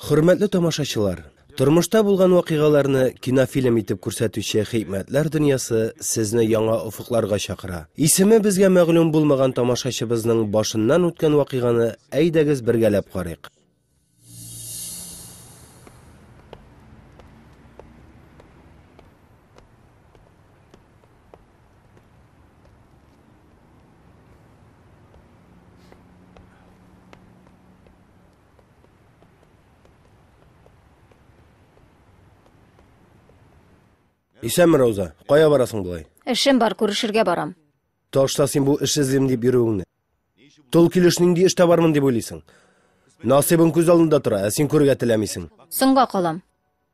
Хөрмәтле тамашачылар, тормышта булган вакыйгаларны кинофильм итеп күрсәтүче Хикмәтләр дөньясы сезне яңа офыкларга чакыра. Исеме безгә мәгълүм булмаган тамашачыбызның башыннан үткән вакыйганы әйдәгез бергәләп карыйк. Исәнме, Рауза? Кая барасың болай? Эшем бар, күрешергә барам. Ташла син бу эш эзлим дип йөрүеңне. Тол килеш нинди эш табармын дип уйлыйсың? Насыйбың күз алдында тора, ә син күрергә теләмисең. Соңга калам.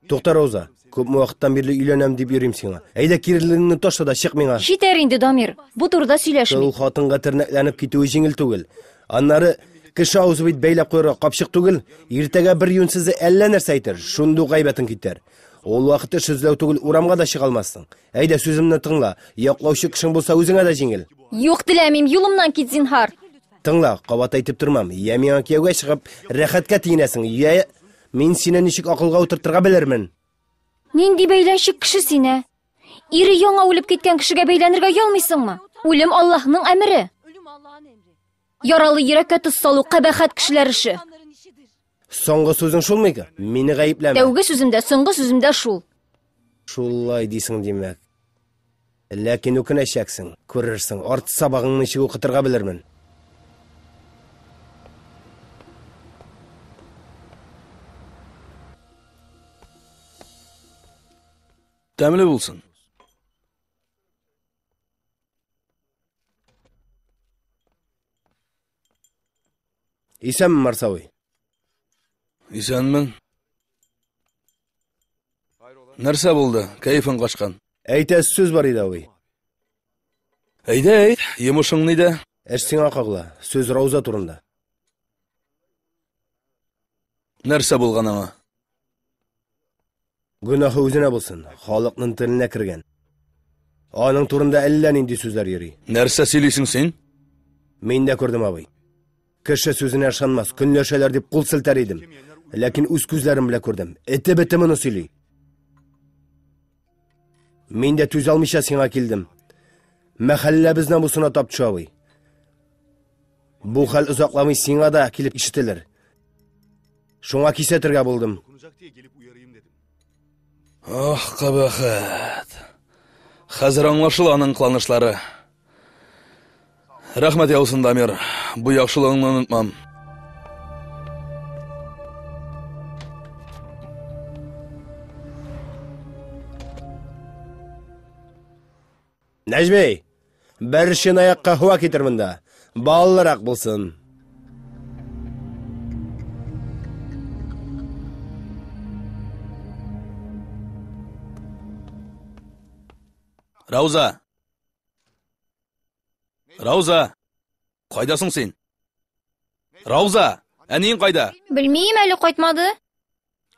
Тукта, Рауза. Күпме вакыттан бирле өйләнәм дип йөрим сиңа. Әйдә, кирелегеңне ташла да чык миңа. Җитәр инде, Дамир. Бу турыда сөйләшмик. Тол хатынга тернәкләнеп китүе җиңел түгел. Аннары кеше авызы бит бәйләп куярга капчык түгел. Иртәгә бер юньсезе әллә нәрсә әйтер, шундук гайбәтең китәр. Ул вакыт эш эзләү түгел, урамга да чыга алмассың. Әйдә, сүземне тыңла. Яклаучы кешең булса, үзеңә дә җиңел. Юк, теләмим, юлымнан кит, зинһар. Тыңла, кабат әйтеп тормам. Я миңа кияүгә чыгып, рәхәткә тиенәсең, я Мин сине ничек акылга утыртырга белермен. Нинди бәйләнчек кеше син, ә? Ире яңа үлеп киткән кешегә бәйләнергә оялмыйсыңмы? Үлем Аллаһның әмере. Яралы йөрәккә тоз салу кабахәт кешеләр эше. Соңгы сүзең шулмы икән? Мине гаепләмә. Тәүге сүзем дә, соңгы сүзем дә шул. Шулай дисең, димәк. Ләкин үкенәчәксең, күрерсең, арт сабагыңны ничек укытырга белермен. Тәмле булсын. Исәнме, Марсавый? Исәнмен. Нәрсә булды? Кәефең качкан. Әйтәсе сүз бар иде, абый. Әйдә, әйт, йомышың нидә? Эш сиңа кагыла. Сүз Рауза турында. Нәрсә булган аңа? Гөнаһы үзенә булсын, халыкның теленә кергән. Аның турында әллә нинди сүзләр йөри. Нәрсә сөйлисең син? Мин дә күрдем, абый. Кеше сүзенә ышанмас, көнләшәләр дип кул селтәр идем. Ләкин үз күзләрем белән күрдем. Эте бете моны сөйли. Мин дә түзә алмыйча сиңа килдем. Мәхәлләбез намусына тап төшә, абый. Бу хәл озакламый сиңа да килеп ишетелер. Шуңа кисәтергә булдым. Ах, кабахәт. Хәзер аңлашыла аның кыланышлары. Рәхмәт яусын, Дамир. Бу яхшылыгыңны онытмам. Нәҗми, бер чынаяк каһвә китер монда. Баллырак булсын. Рауза! Рауза! Кайда соң син? Рауза! Әниең кайда? Белмим, әле кайтмады.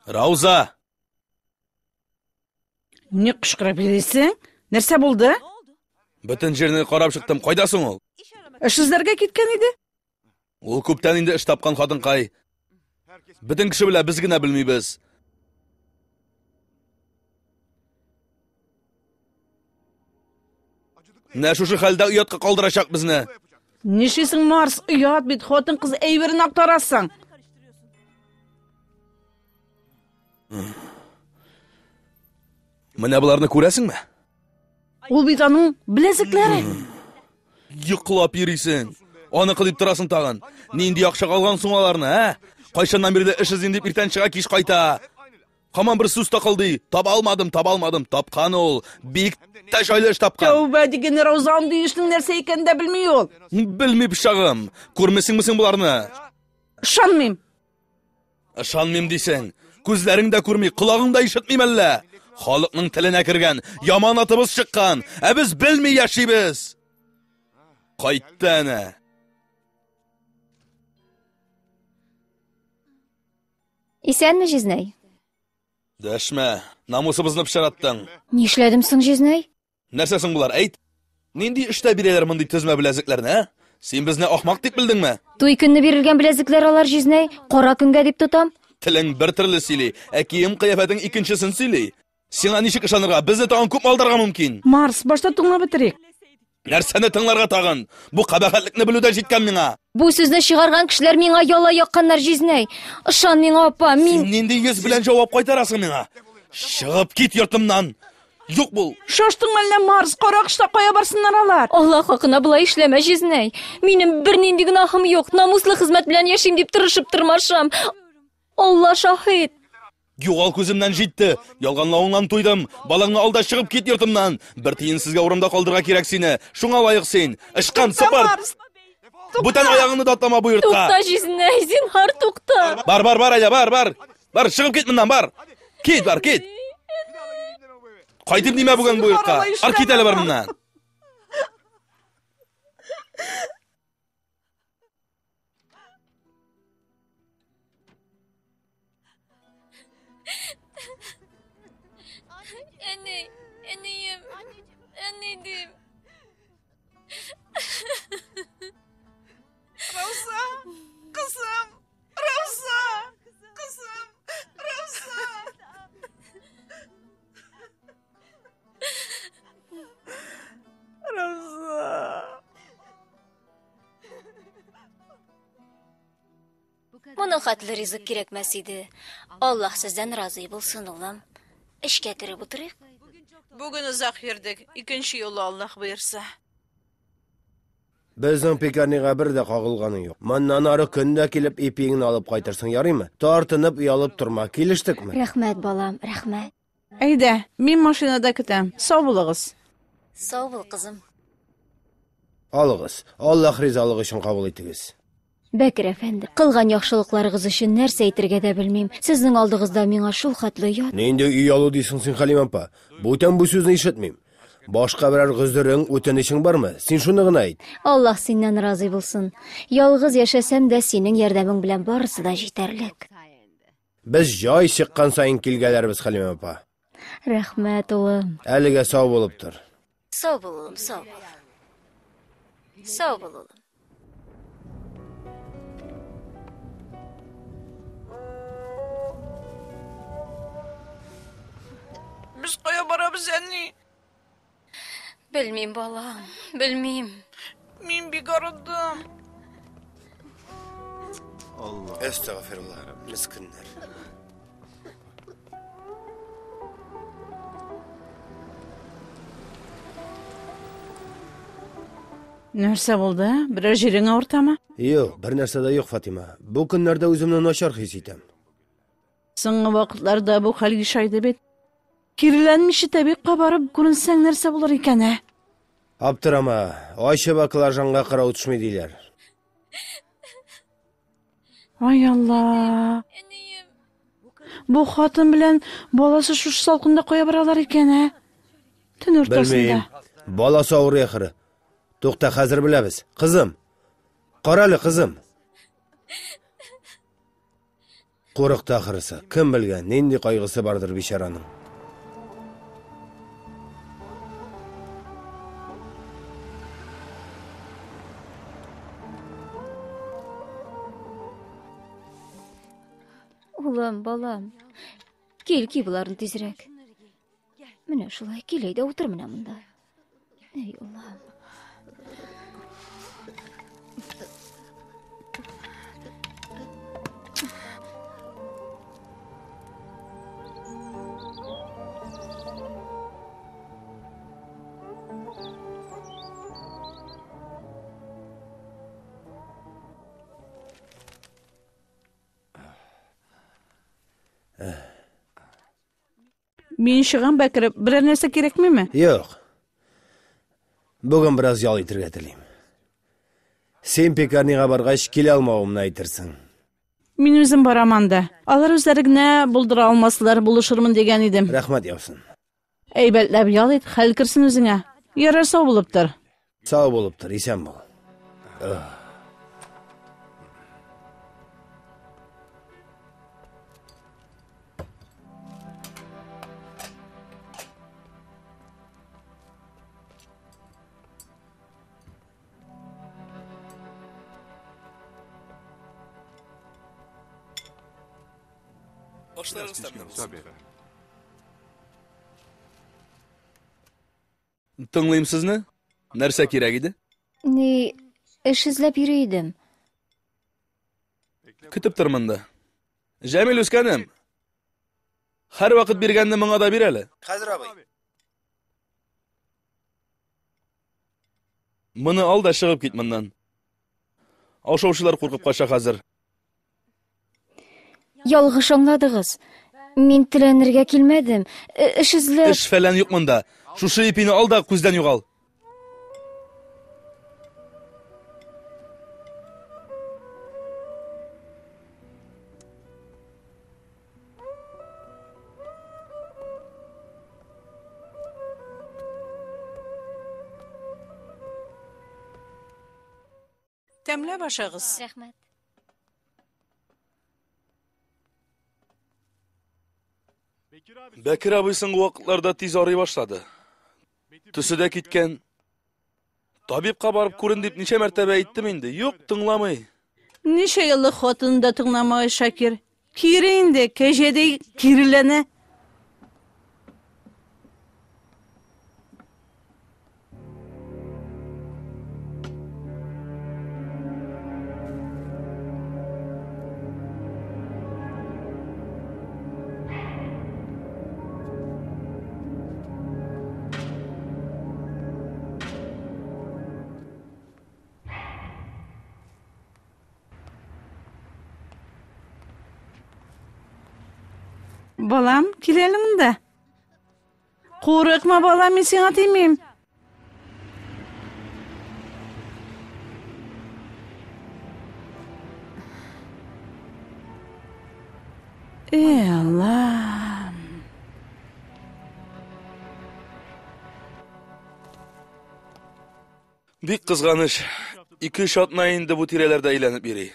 Рауза! Ник кычкырып йөрисең? Нәрсә булды? Бөтен җирне карап чыктым. Кайда соң ул? Эш эзләргә киткән иде. Ул күптән инде эш тапкан хатынкай. Бөтен кеше белә, без генә белмибез. Менә шушы хәлдә оятка калдырачак безне. Нишлисең, Марс? Оят бит, хатын-кыз әйберен актарасың. Менә боларны күрәсеңме? Ул бит аның беләзекләре. Йоклап йөрисең. Аныкы дип торасың тагын. Нинди акча калган соң аларны, ә? Кайчаннан бирле эш эзлим дип иртән чыга, кич кайта. Хаман бер сүз такылды. Таба алмадым, таба алмадым. Тапкан ул. Бик тә җайлы эш тапкан. Тәүбә диген, Рауза, андый эшнең нәрсә икәнен дә белми ул. Белми пычагым. Күрмисеңме син боларны? Ышанмыйм. Ышанмыйм дисең. Күзләрең дә күрми, колагың да ишетми мәллә? Халыкның теленә кергән, яман атыбыз чыккан, ә без белми яшибез. Кайтты әнә. Исәнме, җизнәй? Дәшмә, намусыбызны пычраттың. Нишләдем соң, җизнәй? Нәрсә соң болар, әйт? Нинди эштә бирәләр мондый тезмә беләзекләрне, ә? Син безне ахмак дип белдеңме? Туй көнне бирелгән беләзекләр алар, җизнәй. Кара көнгә дип тотам. Телең бер төрле сөйли, ә кием-кыяфәтең икенчесен сөйли. Сиңа ничек ышанырга? Безне тагын күп алдарга мөмкин. Марс, башта тыңлап бетерик. Нәрсәне тыңларга тагын? Бу кабахәтлекне белү дә җиткән миңа. Бу сүзне чыгарган кешеләр миңа яла якканнар, җизнәй. Ышан миңа, апа, мин... Син нинди йөз белән җавап кайтарасың миңа? Чыгып кит йортымнан! Юк бул! Шаштың мәллә, Марс, каракышта кая барсыннар алар? Алла хакына болай эшләмә, җизнәй. Минем бернинди гөнаһым юк. Намуслы хезмәт белән яшим дип тырышып тырмашам. Алла шаһит. Югал күземнән җитте. Ялганлавыңнан туйдым. Балаңны ал да чыгып кит йортымнан. Бер тиенсезгә урамда калдырырга кирәк сине. Шуңа лаек син. Ычкын, сыпырт. Бүтән аягыңны да атлама бу йортка. Тукта, җизнәй, зинһар, тукта. Бар, бар, бар, әйдә, бар, бар. Бар, чыгып кит моннан, бар. Кит, бар, кит. Кайтып нимә бүген бу йортка? Бар, кит әле бар моннан. Әни, әнием, әни дим. Рауза, кызым, Рауза, кызым, Рауза. Рауза. Моның хәтле ризык кирәкмәс иде. Аллаһ сездән разый булсын, улым. Эчкә кереп утырыйк. Бүген озак йөрдек. Икенче юлы Аллаһ боерса. Безнең пекарняга бер дә кагылганың юк. Моннан ары көн дә килеп ипиеңне алып кайтырсың, ярыймы? Тартынып, оялып торма, килештекме? Рәхмәт, балам, рәхмәт. Әйдә, мин машинада көтәм. Сау булыгыз. Сау бул, кызым. Алыгыз. Аллаһ ризалыгы өчен кабул итегез. Бәкер әфәнде, кылган яхшылыкларыгыз өчен нәрсә әйтергә дә белмим. Сезнең алдыгызда миңа шул хәтле оят. Нинди оялу дисең син, Хәлимә апа? Бүтән бу сүзне ишетмим. Башка берәр гозерең, үтенечең бармы? Син шуны гына әйт. Аллаһ синнән разый булсын. Ялгыз яшәсәм дә, синең ярдәмең белән барысы да җитәрлек. Без җай чыккан саен килгәләрбез, Хәлимә апа. Рәхмәт, улым. Әлегә сау булып тор. Сау бул, улым, сау бул. Сау бул, улым. Без кая барабыз, әни? Белмим, балам, белмим. Мин бик арыдым. Алла. Әстәгъфируллаһ, мескеннәр. Нәрсә булды? Берәр җирең авыртамы? Юк, бер нәрсә дә юк, Фатима. Бу көннәрдә үземне начар хис итәм. Соңгы вакытларда бу хәл ешайды бит. Киреләнмичә табибка барып күренсәң нәрсә булыр икән, ә? Аптырама, ачы баклажанга кырау төшми диләр. Ай Алла. Бу хатын белән баласы шушы салкында кая баралар икән, ә? Төн уртасында. Белмим. Баласы авырый ахыры. Тукта, хәзер беләбез. Кызым. Кара әле, кызым. Курыкты ахрысы. Кем белгән, нинди кайгысы бардыр бичараның. Улым, балам. Кил, ки боларны тизрәк. Менә шулай, кил әйдә утыр менә монда. Эй, Аллаһым. Мин чыгам, Бәкер, берәр нәрсә кирәкмиме? Юк. Бүген бераз ял итәргә телим. Син пекарняга баргач, килә алмавымны әйтерсең. Мин үзем барам анда. Алар үзләре генә булдыра алмаслар, булышырмын дигән идем. Рәхмәт яусын. Әйбәтләп ял ит, хәл керсен үзеңә. Ярар, сау булып тор. Сау булып тор, исән бул. Ашларыгыз тәмле булсын. Тыңлыйм сезне. Нәрсә кирәк иде? Ни, эш эзләп йөри идем. Көтеп тор монда. Җәмил үскәнем. Һәрвакыт биргәнне моңа да бир әле. Хәзер абый. Моны ал да чыгып кит моннан. Ашаучылар куркып кача хәзер. Ялгыш аңладыгыз. Мин теләнергә килмәдем. Эш эзләп... Эш фәлән юк монда. Шушы ипине ал да күздән югал. Тәмләп ашагыз. Рәхмәт. Бәкер абый соңгы вакытларда тиз арый башлады. Төсе дә киткән. Табибка барып күрен дип ничә мәртәбә әйттем инде. Юк, тыңламый. Ничә еллык хатынын да тыңламый Шакир. Кире инде, кәҗәдәй киреләнә. Балам, кил әле монда. Курыкма, балам, мин сиңа тимим. Эй, Аллам. Бик кызганыч. Ике-өч атна инде бу тирәләрдә әйләнеп йөри.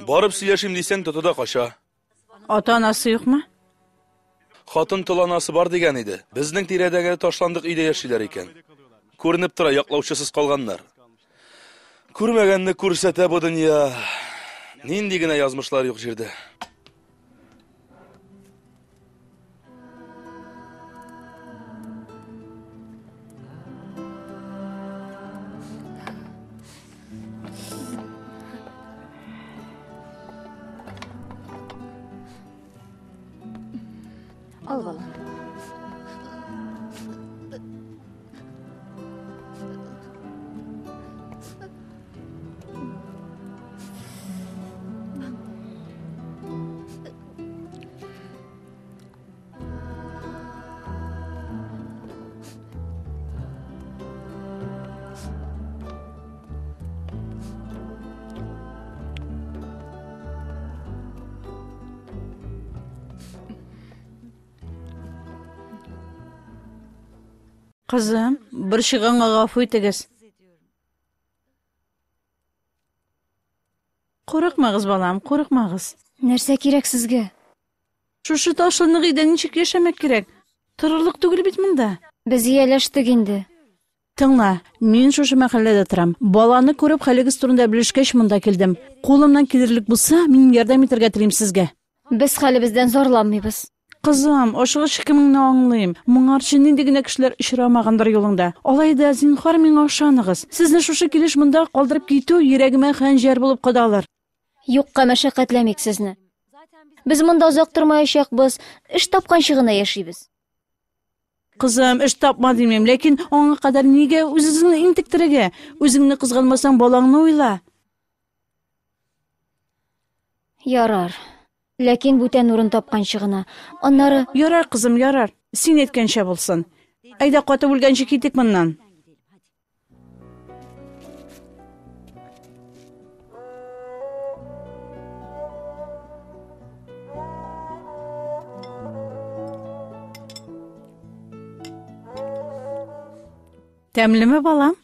Барып сөйләшим дисәң, тота да кача. Ата-анасы юкмы? Хатын тол анасы бар дигән иде. Безнең тирәдәге ташландык өйдә яшиләр икән. Күренеп тора, яклаучысыз калганнар. Күрмәгәнне күрсәтә бу дөнья. Нинди генә язмышлар юк җирдә. Ал балам. Кызым, борчыганга гафу итегез. Курыкмагыз, балам, курыкмагыз. Нәрсә кирәк сезгә? Шушы ташландык өйдә ничек яшәмәк кирәк? Торырлык түгел бит монда. Без ияләштек инде. Тыңла, мин шушы мәхәлләдә торам. Баланы күреп, хәлегез турында белешкәч, монда килдем. Кулымнан килерлек булса, мин ярдәм итәргә телим сезгә. Без хәлебездән зарланмыйбыз. Кызым, ашыгыч кемеңне аңлыйм. Моңарчы нинди генә кешеләр очрамагандыр юлыңда. Алай да, зинһар миңа ышаныгыз. Сезне шушы килеш монда калдырып китү йөрәгемә хәнҗәр булып кадалыр. Юкка мәшәкатьләмик сезне. Без монда озак тормаячакбыз, эш тапканчы гына яшибез. Кызым, эш тапма димим, ләкин аңа кадәр нигә үз-үзеңне интектерергә? Үзеңне кызганмасаң, балаңны уйла. Ярар. Ләкин бүтән урын тапканчы гына. Аннары Ярар, кызым, ярар. Син әйткәнчә булсын. Әйдә, катып үлгәнче китик моннан. Тәмлеме, балам?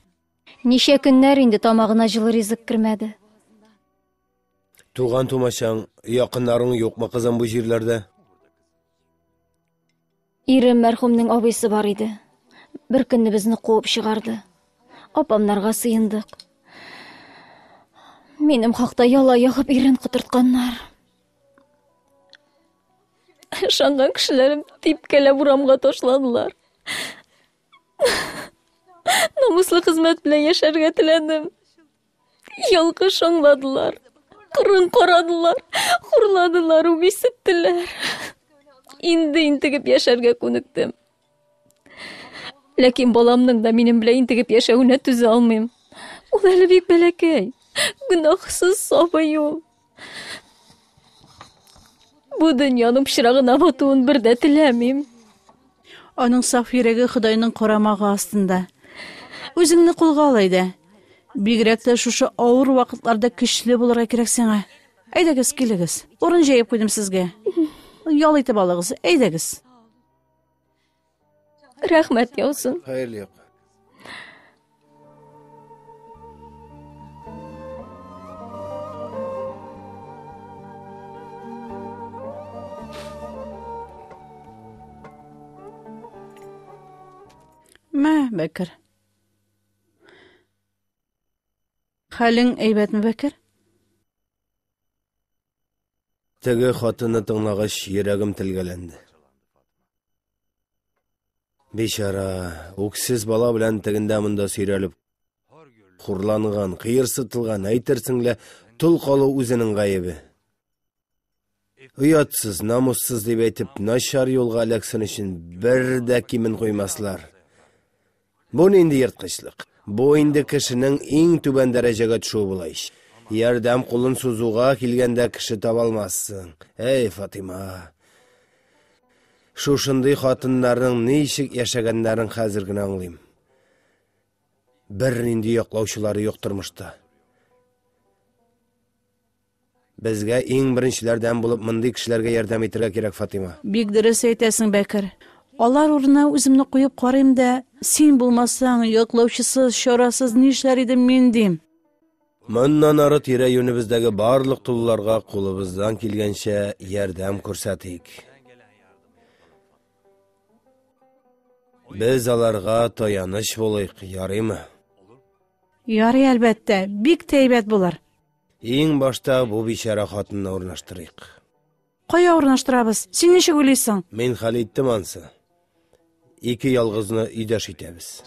Ничә көннәр инде тамагына җылы ризык кермәде. Туган тумачаң, якыннарың юкмы, кызым, бу җирләрдә? Ирем мәрхүмнең абыйсы бар иде. Бер көнне безне куып чыгарды. Апамнарга сыендык. Минем хакта яла ягып ирен котыртканнар. Ышанган кешеләрем типкәләп урамга ташладылар. Намуслы хезмәт белән яшәргә теләдем. Ялгыш аңладылар. Кырын карадылар, хурладылар, үгисеттеләр. Инде интегеп яшәргә күнектем. Ләкин баламның да минем белән интегеп яшәвенә түзә алмыйм. Ул әле бик бәләкәй, гөнаһсыз сабый ул. Бу дөньяның пычрагына батуын бер дә теләмим. Аның саф йөрәге Ходайның карамагы астында. Үзеңне кулга ал әйдә. Бигрәк тә шушы авыр вакытларда көчле булырга кирәк сиңа. Әйдәгез, килегез. Урын җәеп куйдым сезгә. Ял итеп алыгыз, әйдәгез. Рәхмәт яусын. Хәерле йокы. Мә, Бәкер. Хәлең әйбәтме, Бәкер? Теге хатынны тыңлагач, йөрәгем телгәләнде. Бичара, үксез бала белән тегендә монда сөйрәлеп, хурланган, кыерсытылган, әйтерсең лә, тол калу үзенең гаебе. Оятсыз, намуссыз дип әйтеп, начар юлга эләксен өчен бер дә кимен куймаслар. Бу нинди ерткычлык? Бу инде кешенең иң түбән дәрәҗәгә төшүе була ич. Ярдәм кулын сузуга килгәндә кеше таба алмассың. Әй, Фатима. Шушындый хатыннарның ничек яшәгәннәрен хәзер генә аңлыйм. Бернинди яклаучылары юк тормышта. Безгә иң беренчеләрдән булып мондый кешеләргә ярдәм итәргә кирәк, Фатима. Бик дөрес әйтәсең, Бәкер. Алар урынына үземне куеп карыйм да, син булмасаң, яклаучысыз, чарасыз нишләр идем мин, дим. Моннан ары тирә-юнебездәге барлык толларга кулыбыздан килгәнчә ярдәм күрсәтик. Без аларга таяныч булыйк, ярыймы? Ярый, әлбәттә, бик тә әйбәт булыр. Иң башта бу бичара хатынны урнаштырыйк. Кая урнаштырабыз? Син ничек уйлыйсың? Мин хәл иттем ансы. Ике ялгызны өйдәш итәбез.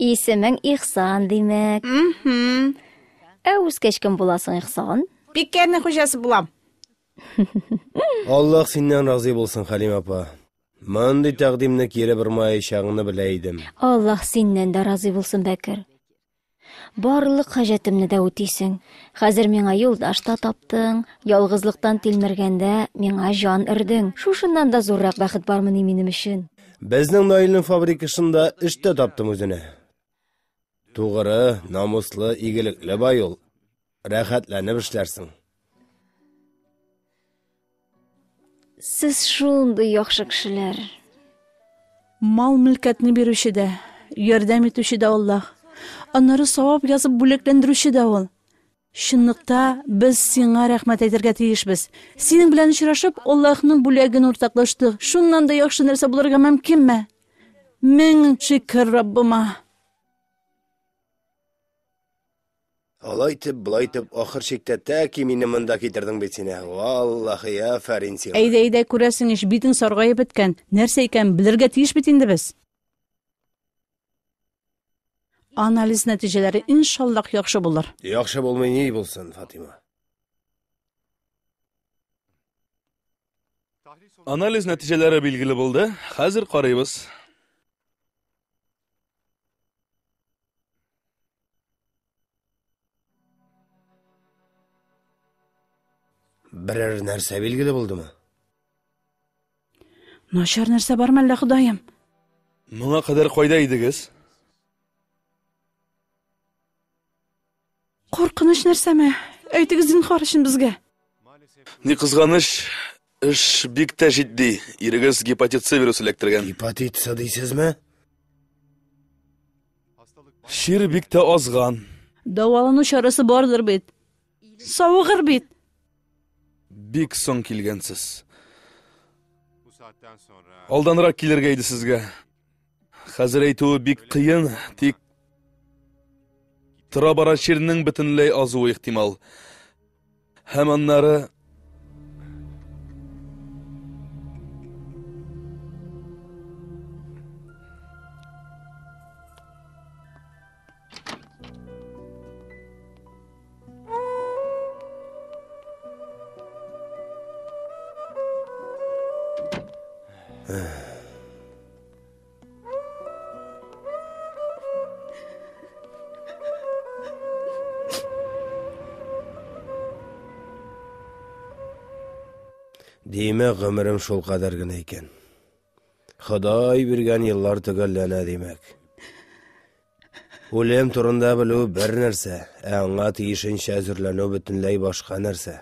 Исемең Ихсан, димәк. Мхм. Ә үскәч кем буласың, Ихсан? Пекарня хуҗасы булам. Аллаһ синнән разый булсын, Хәлим апа. Мондый тәкъдимне кире бормаячагыңны белә идем. Аллаһ синнән дә разый булсын, Бәкер. Барлык хаҗәтемне дә үтисең. Хәзер миңа юлдаш та таптың, ялгызлыктан тилмергәндә миңа җан өрдең. Шушыннан да зуррак бәхет бармыни минем өчен? Безнең Наилнең фабрикасында эш тә таптым үзенә. Тугры, намуслы, игелекле бай ул. Рәхәтләнеп эшләрсең. Сез шундый яхшы кешеләр. Мал-мөлкәтне бирүче дә, ярдәм итүче дә Аллаһ. Аннары савап язып бүләкләндерүче дә ул. Чынлыкта без сиңа рәхмәт әйтергә тиешбез. Синең белән очрашып, Аллаһның бүләген уртаклаштык. Шуннан да яхшы нәрсә булырга мөмкинме? Мең шөкер Раббыма. Алай итеп, болай итеп, ахыр чиктә тәки мине монда китердең бит син, ә. Валлахи, афәрин сиңа. Әйдә, әйдә, күрәсең ич, битең саргаеп беткән. Нәрсә икән, белергә тиеш бит инде без. Анализ нәтиҗәләре иншаллаһ яхшы булыр. Яхшы булмый ни булсын, Фатима. Анализ нәтиҗәләре билгеле булды. Хәзер карыйбыз. Берәр нәрсә билгеле булдымы? Начар нәрсә бармы әллә, Ходаем? Моңа кадәр кайда идегез? Куркыныч нәрсәме? Әйтегез зинһар өчен безгә. Ни кызганыч, эш бик тә җитди. Ирегез гепатит С вирусы эләктергән. Гепатит С дисезме? Чир бик тә азган. Дәвалану чарасы бардыр бит. Савыгыр бит. Бик соң килгәнсез. Алданрак килергә иде сезгә. Хәзер әйтүе бик кыен, тик Тора-бара чирнең бөтенләй азуы ихтимал. Һәм аннары Димәк, гомерем шул кадәр генә икән. Ходай биргән еллар төгәлләнә, димәк. Үлем турында белү бер нәрсә, ә аңа тиешенчә әзерләнү бөтенләй башка нәрсә.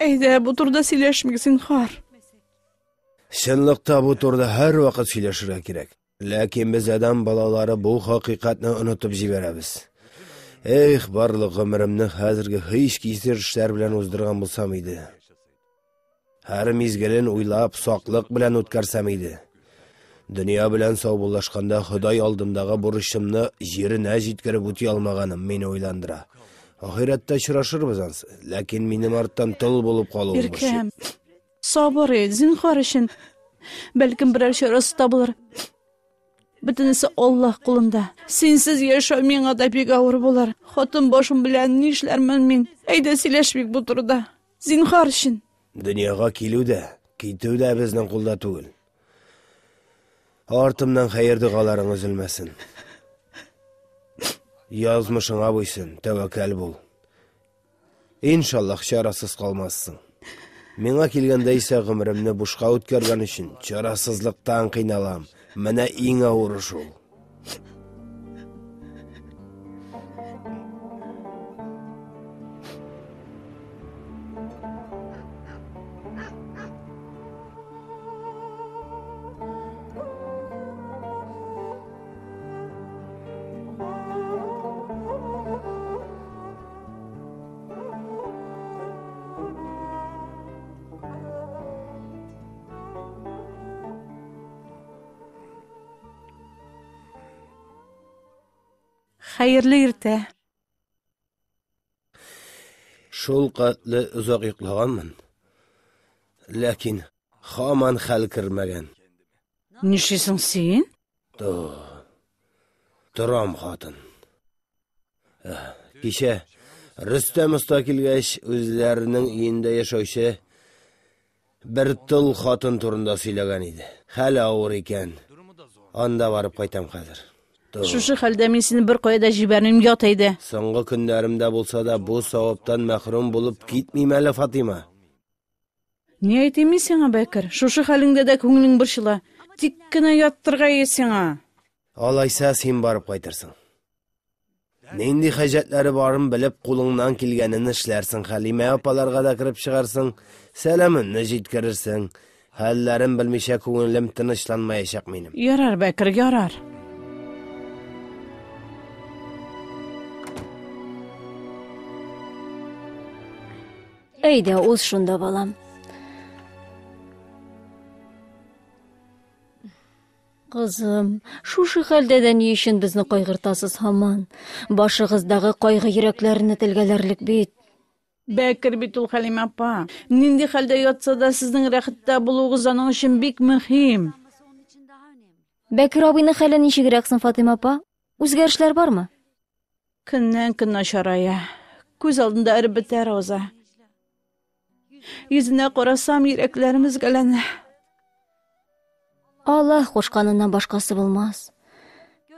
Әйдә, бу турыда сөйләшмик, зинһар. Чынлыкта бу турыда һәрвакыт сөйләшергә кирәк. Ләкин без адәм балалары бу хакыйкатьне онытып җибәрәбез. Эх, барлык гомеремне хәзерге һич кичерешләр белән уздырган булсам иде. Һәр мизгелен уйлап, саклык белән үткәрсәм иде. Дөнья белән саубуллашканда Ходай алдындагы бурычымны җиренә җиткереп үти алмаганым мине уйландыра. Ахирәттә очрашырбыз ансы, ләкин минем арттан тол булып калуым борчый. Иркәм, сабыр ит, зинһар өчен. Бәлкем берәр чарасы табылыр. Бөтенесе Аллаһ кулында. Синсез яшәү миңа да бик авыр булыр. Хатын башым белән нишләрмен мин? Әйдә сөйләшмик бу турыда. Зинһар өчен. Дөньяга килү дә, китү дә безнең кулда түгел. Артымнан хәер догаларың өзелмәсен. Язмышыңа буйсын, тәвәккәл бул. Иншаллаһ, чарасыз калмассың. Миңа килгәндә исә гомеремне бушка үткәргән өчен чарасызлыктан кыйналам. Менә иң авыры шул. Хәерле иртә. Шул катлы озак йоклаганмын. Ләкин һаман хәл кермәгән. Нишлисең син? Торам, хатын. Кичә Рөстәм оста килгәч, үзләренең өендә яшәүче бер тол хатын турында сөйләгән иде. Хәле авыр икән. Анда барып кайтам хәзер. Шушы хәлдә мин сине бер кая да җибәрмим, ят әйдә. Соңгы көннәремдә булса да бу саваптан мәхрүм булып китмим әле, Фатима. Ни әйтим мин сиңа, Бәкер? Шушы хәлеңдә дә күңелең борчыла. Тик кенә яттырга ие сиңа. Алайса син барып кайтырсың. Нинди хаҗәтләре барын белеп, кулыңнан килгәнен эшләрсең, Хәлимә апаларга да кереп чыгарсың, сәламемне җиткерерсең. Хәлләрен белмичә күңелем тынычланмаячак минем. Ярар, Бәкер, ярар. Әйдә, уз шунда, балам. Кызым, шушы хәлдә дә ни өчен безне кайгыртасыз һаман? Башыгыздагы кайгы йөрәкләрне телгәләрлек бит. Бәкер бит ул, Хәлимә апа. Нинди хәлдә ятса да, сезнең рәхәттә булуыгыз аның өчен бик мөһим. Бәкер абыйның хәле ничегрәк соң, Фатыйма апа? Үзгәрешләр бармы? Көннән-көн начарая. Күз алдында эреп бетә Роза. Йөзенә карасам, йөрәкләрем өзгәләнә. Аллаһ кушканыннан башкасы булмас.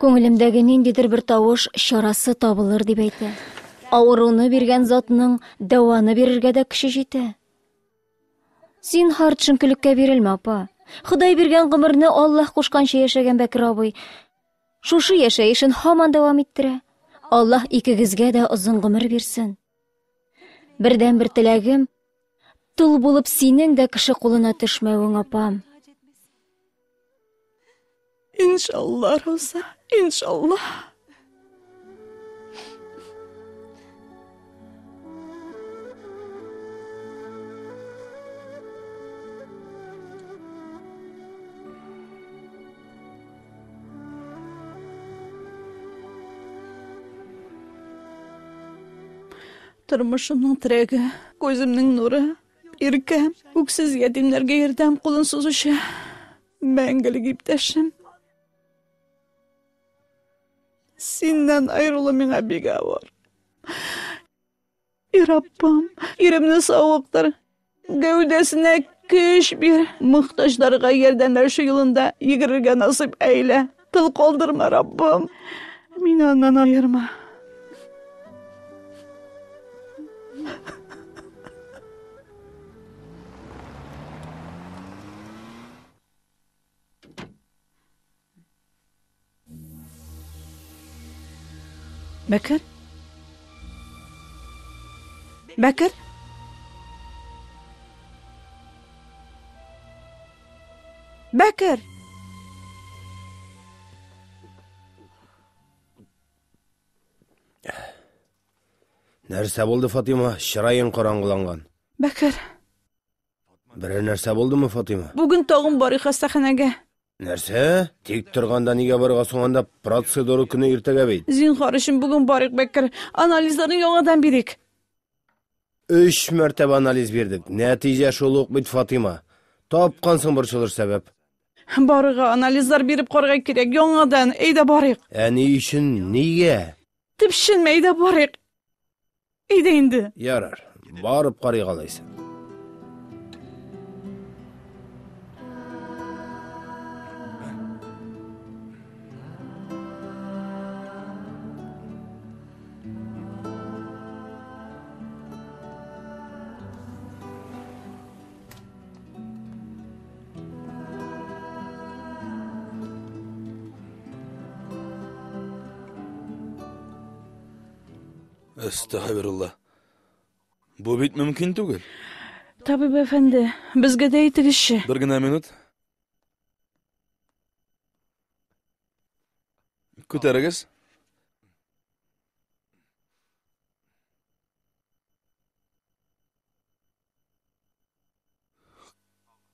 Күңелемдәге ниндидер бер тавыш чарасы табылыр дип әйтә. Авыруны биргән затның дәваны бирергә дә көче җитә. Зинһар төшенкелеккә бирелмә, апа. Ходай биргән гомерне Аллаһ кушканча яшәгән Бәкер абый. Шушы яшәешен һаман дәвам иттерә. Аллаһ икегезгә дә озын гомер бирсен. Бердән-бер теләгем, тол булып синең дә кеше кулына төшмәвең, апам. Иншалла, Роза, иншалла. Тормышымның терәге, күземнең нуры, иркәм, үксез ятимнәргә ярдәм кулын сузучы мәңгелек иптәшем. Синнән аерылу миңа бик авыр. И Раббым, иремне савыктыр, гәүдәсенә көч бир, мохтаҗларга ярдәмләшү юлында йөгерергә насыйп әйлә. Тыл калдырма, Раббым, мине аннан аерма. Бәкер? Бәкер? Бәкер! Нәрсә булды, Фатима? Чыраең караңгыланган. Бәкер. Берәр нәрсә булдымы, Фатима? Бүген тагын барыйк хастаханәгә. Нәрсә? Тик торганда нигә барырга соң анда процедура көне иртәгә бит. Зинһар өчен бүген барыйк, Бәкер. Анализларны яңадан бирик. Өч мәртәбә анализ бирдек. Нәтиҗә шул ук бит, Фатима. Тапкансың борчылыр сәбәп. Барырга анализлар биреп карарга кирәк. Яңадан, әйдә барыйк. Ә ни өчен, нигә? Төпченмә, әйдә барыйк. Әйдә инде. Ярар, барып карыйк алайса. Әстәгъфирулла. Бу бит мөмкин түгел. Табиб әфәнде, безгә дә әйтегезче. Бер генә минут. Күтәрегез.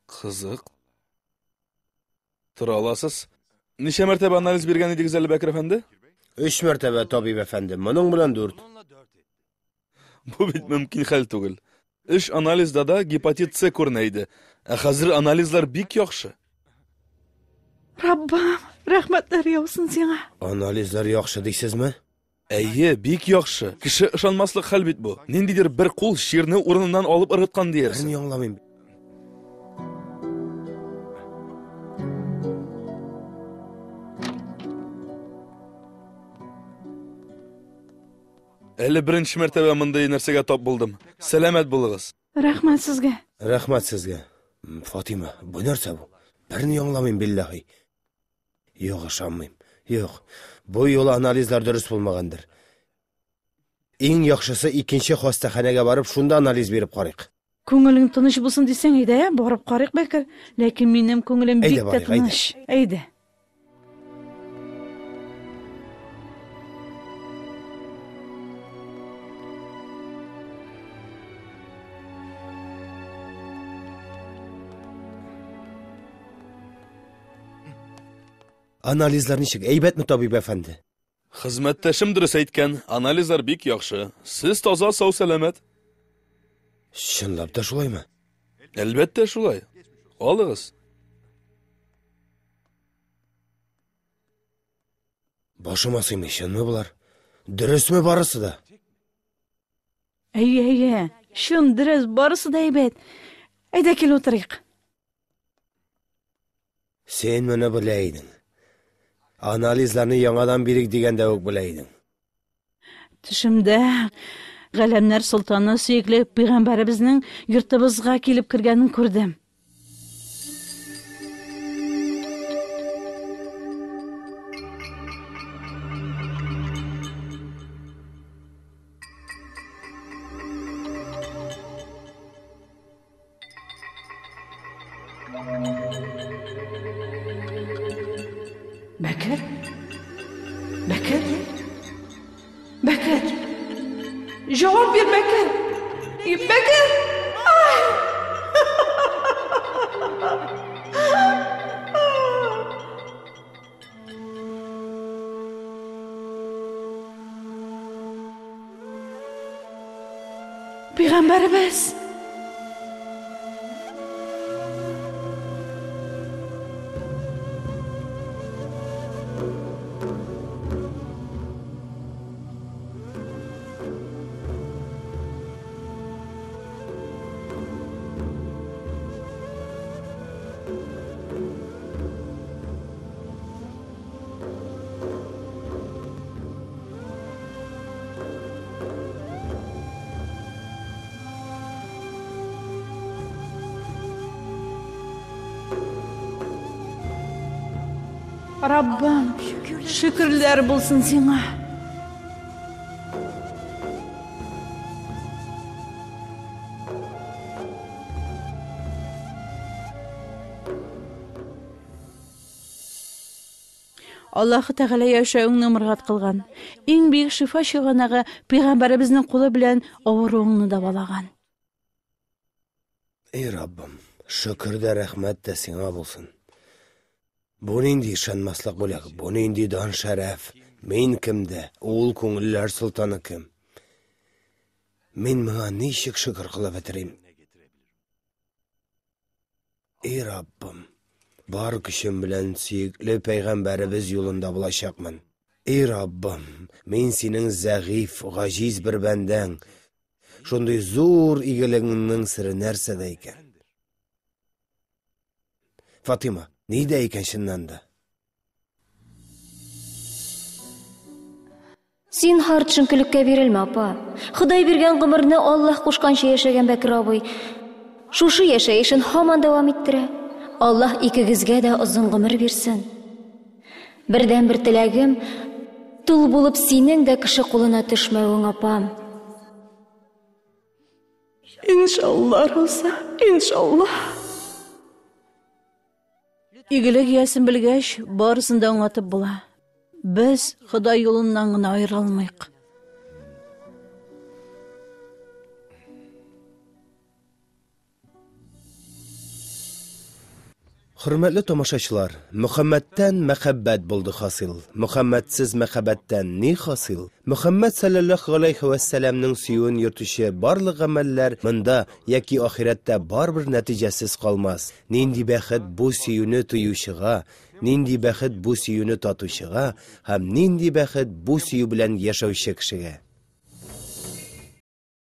Кызык. Тора аласыз. Ничә мәртәбә анализ биргән идегез әле, Бәкер әфәнде? Өч мәртәбә, табиб әфәнде. Моның белән дүрт. Бу бит мөмкин хәл түгел. Өч анализда да гепатит С күренә иде. Ә хәзер анализлар бик яхшы. Раббым, рәхмәтләр яусын сиңа. Анализлар яхшы дисезме? Әйе, бик яхшы. Кеше ышанмаслык хәл бит бу. Ниндидер бер кул чирне урыныннан алып ыргыткан диярсең. Берни аңламыйм. Әле беренче мәртәбә мондый нәрсәгә тап булдым. Сәламәт булыгыз. Рәхмәт сезгә. Рәхмәт сезгә. Фатима, бу нәрсә бу? Берни аңламыйм, билләһи. Юк, ышанмыйм. Юк. Бу юлы анализлар дөрес булмагандыр. Иң яхшысы икенче хастаханәгә барып, шунда анализ биреп карыйк. Күңелең тыныч булсын дисәң, әйдә, барып карыйк, Бәкер. Ләкин минем күңелем бик тә тыныч. Әйдә. Анализлар ничек? Әйбәтме, табиб әфәнде? Хезмәттәшем дөрес әйткән, анализлар бик яхшы. Сез таза, сау, сәламәт. Чынлап та шулаймы? Әлбәттә шулай. Алыгыз. Башыма сыймый, чынмы болар? Дөресме барысы да? Әйе, әйе. Чын, дөрес, барысы да әйбәт. Әйдә кил утырыйк. Син моны белә идең. Анализларны яңадан бирик дигәндә үк белә идең. Төшемдә Галәмнәр солтаны сөекле пәйгамбәребезнең йортыбызга килеп кергәнен күрдем. Бәкер? Бәкер? Бәкер! Җавап бир, Бәкер! Бәкер! Ай! Пәйгамбәребез! Раббым, шөкерләр булсын сиңа. Аллаһы Тәгалә яшәвеңне мөргать кылган. Иң бөек шифа чыганагы пәйгамбәребезнең кулы белән авыруыңны дәвалаган. Эй Раббым, шөкер дә рәхмәт тә сиңа булсын. Бу нинди ышанмаслык бүләк, бу нинди дан шәрәф. Мин кем дә, ул күңелләр солтаны кем? Мин моңа ничек шөкер кылып бетерим? Эй Раббым, бар көчем белән сөекле пәйгамбәребез юлында булачакмын. Эй Раббым, мин синең зәгыйфь, гаҗиз бер бәндәң. Шундый зур игелегеңнең сере нәрсәдә икән? Фатима, нидә икән чыннан да? Зинһар, төшенкелеккә бирелмә, апа. Ходай биргән гомерне Аллаһ кушканча яшәгән Бәкер абый. Шушы яшәешен һаман дәвам иттерә. Аллаһ икегезгә дә озын гомер бирсен. Бердәнбер теләгем, тол булып синең дә кеше кулына төшмәвең, апам. Иншалла, Роза, иншалла. Игелек иясен белгәч, барысын да аңлатып була. Без Ходай юлыннан гына аерылмыйк. Хөрмәтле тамашачылар, Мөхәммәдтән мәхәббәт булды хасил. Мөхәммәдсез мәхәббәттән ни хасил? Мөхәммәд салләллаһу галәйһи вә сәләмнең сөюен йөртүче барлык гамәлләр монда яки ахирәттә барыбер нәтиҗәсез калмас. Нинди бәхет бу сөюне тоючыга, нинди бәхет бу сөюне татучыга һәм нинди бәхет бу сөю белән яшәүче кешегә!